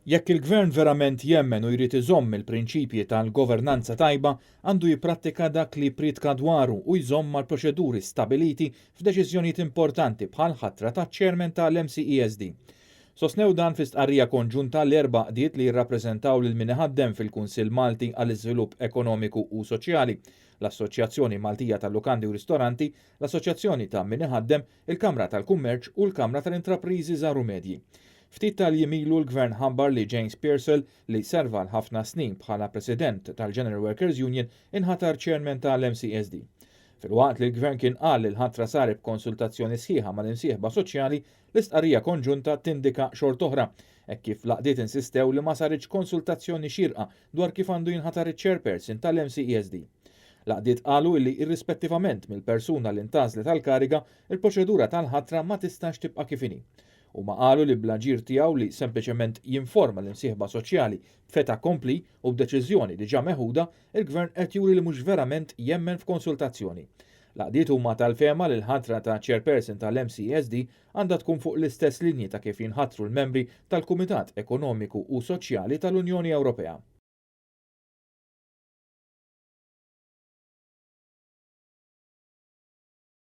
Jekk il-Gvern verament jemmen u jrid iżomm il-prinċipji tal-governanza tajba, għandu jipprattika dak li ppriedka dwaru u jżomm mal-proċeduri stabiliti f'deċiżjonijiet importanti bħall-ħatra taċ-Chairman tal-MCESD. Sostnew dan fi stqarrija konġunta l-erba' għaqdiet li jirrappreżentaw lil min iħaddem fil-Kunsill Malti għall-Iżvilupp Ekonomiku u Soċjali, l-Assoċjazzjoni Maltija tal-Lukandi u Ristoranti, l-Assoċjazzjoni ta' Min Iħaddem, il-Kamra tal-Kummerċ u l-Kamra tal-Intrapriżi Żgħar u Medji. Ftit tal-jiem ilu l-Gvern ħabbar li James Pearsall, li serva għal ħafna snin bħala President tal-General Workers Union, inħatar Chairman tal-MCESD. Filwaqt li l-Gvern kien qal li l-ħatra saret b'konsultazzjoni sħiħa mal-imsieħba soċjali, l-istqarrija konġunta tindika xort'oħra, hekk kif l-għaqdiet insistew li ma saritx konsultazzjoni xierqa dwar kif għandu jinħatar iċ-Chairperson tal-MCESD. L-għaqdiet qalu illi irrispettivament mill-persuna li ntgħażlet għall-kariga, il-proċedura tal-ħatra ma tistax tibqa' kif inhi. Huma qalu li bl-aġir tiegħu li sempliċement jinforma l-imsieħba soċjali b'fait accompli u b'deċiżjoni diġà meħuda, il-Gvern qed juri li mhux verament jemmen f'konsultazzjoni. L-għaqdiet huma tal-fehma li l-ħatra ta' Chairperson tal-MCESD għandha tkun fuq l-istess linji ta' kif jinħatru l-membri tal-Kumitat Ekonomiku u Soċjali tal-Unjoni Ewropea.